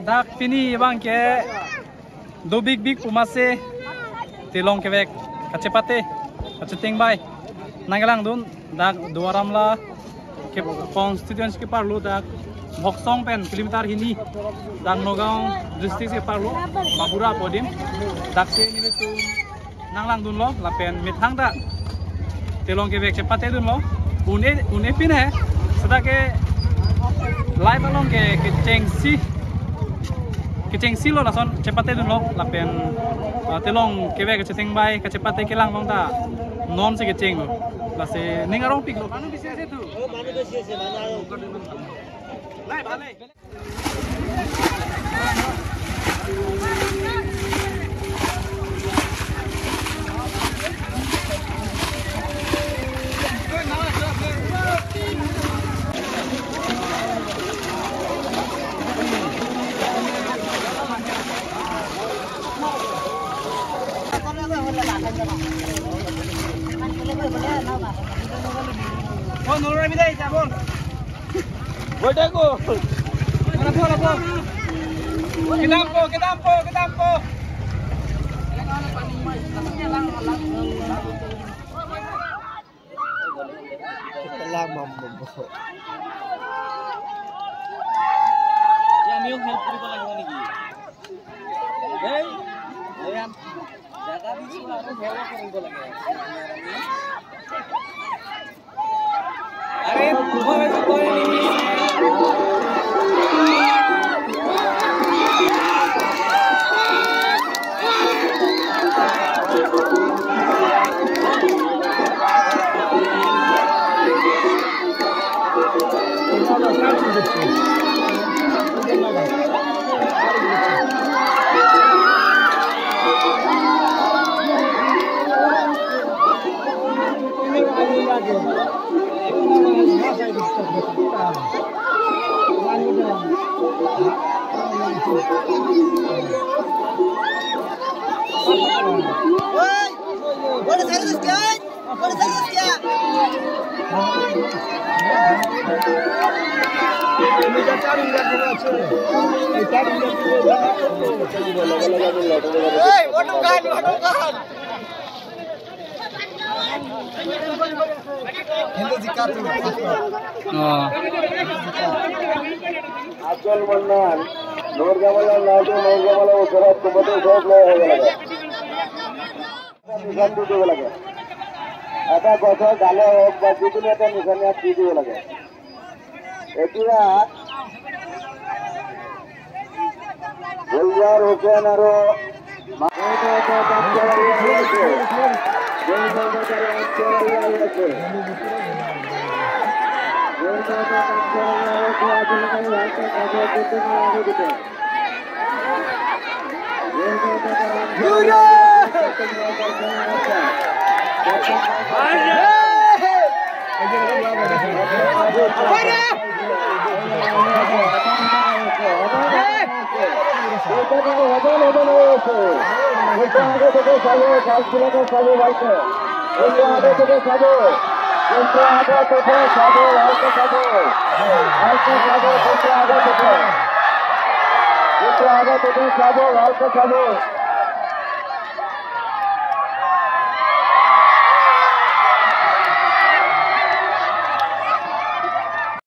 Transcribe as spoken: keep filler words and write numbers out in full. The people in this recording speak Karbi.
Dak pini abang ke dobik bik pu mase telong kevek kachepate kachetengbai nangkelangdun dak Duar Amla ke constituency keparlo dak Bhoksong pen kilometer hini dak Nagaon district keparlo Babura pu adim dak si nelitum nanglangdunlo lapen methang ta telong kevek chepatedunlo. Une une pine seta ke live along ke kechengsi kechengsi lo lason chepatedunlo lapen ah, telong kevek kachetengbai kachepate kelang along ta non si kechenglo. Lasi ning arongpiklo. Kedampo, kedampo, kedampo. Kepelang mambo. Ya, aমিও help কৰিব লাগিব নেকি? এই, এই আম-, জাগা দিছো, আকৌ help কৰিব লাগে। আৰে, মই, মই নিবিচাৰো। Hey, what do you got? What do you got? Oh. Achal Manan, Norgamala, Nadu Norgamala, Usarat, Kumbatu, South Leh, Hagalada. Nisan di দিব লাগে। এটা গছৰ ডালে হওক বা যিকোনো এটা নিশানীয়াত দি দিব লাগে। এতিয়া গুলজাৰ হুছেইন আৰু